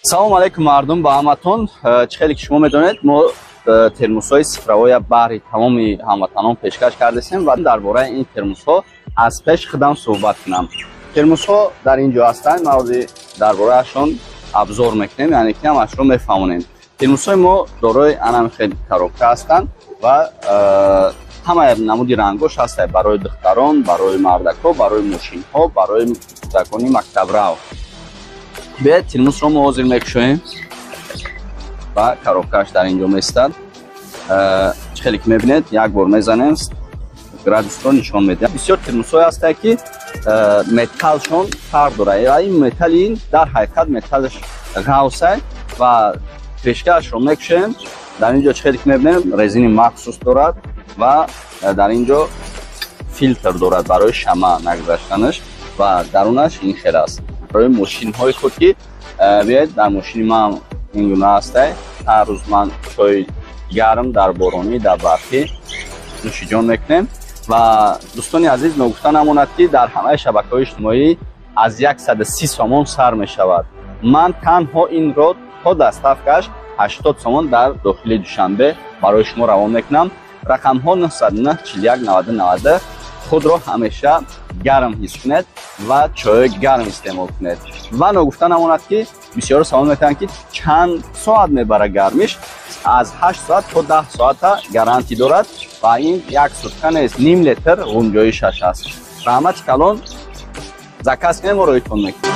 Салому алайкум, мардум, ба ҳаматон. Чӣ хеле ки шумо медонед, мо термусҳои цифровой баҳри тамоми ҳамватанон пешкаш кардастем ва дар бораи ин термусҳо аз пеш худам суҳбат кунам. Термусҳо дар ин ҷо ҳастанд, ма ҳозир дар бораашон обзор мекунем, яъне ки ҳамашро мефаҳмонем. Термусҳои мо дорои анам хел коробка ҳастанд ва ҳамаи намуди рангош ҳастанд: барои духтарон, барои мардакҳо, барои мошинҳо, барои кӯдакони мактабрав. Биёед, термусро мо ҳозир мекушоем ва коробкааш дар ин ҷо меистад. Чӣ хеле ки мебинед, як бор мезанем, градусро нишон медиҳад. Бисёр термусҳое ҳастанд, ки металлшон фарқ дорад ва ин металли ин дар ҳақиқат металлаш ғавсай. Ва крышкаашро мекушоем. Дар ин ҷо, чӣ хеле ки мебинем, резини махсус дорад ва дар ин ҷо филтр дорад барои шама нагузаштанаш ва дарунаш ин хел аст. Барои мошинҳои худ ки биёед, дар мошини ман ин гуна ҳастай. Ҳар рӯз ман чойи гарм дар боронӣ, дар барфӣ нӯшиҷон мекунем. Ва дӯстони азиз, ногуфта намонад, ки дар ҳамаи шабакаҳои иҷтимоӣ аз 130 сомон сар мешавад. Ман танҳо инро то доставкаш 80 сомон дар дохили Душанбе барои шумо равон мекунам. Рақамҳо 909 41 90 90. Худро ҳамеша гарм ҳис кунед ва чойи гарм истеъмол кунед. Ва ногуфта намонад, ки бисёро савол метавонанд, ки чанд соат мебарад гармиш. Аз 8 соат то 10 соата гарантӣ дорад ва ин як сутка нест, ним литр ғунҷоишаш аст. Раҳмати калон, заказ кунед, мо роитон мекунем.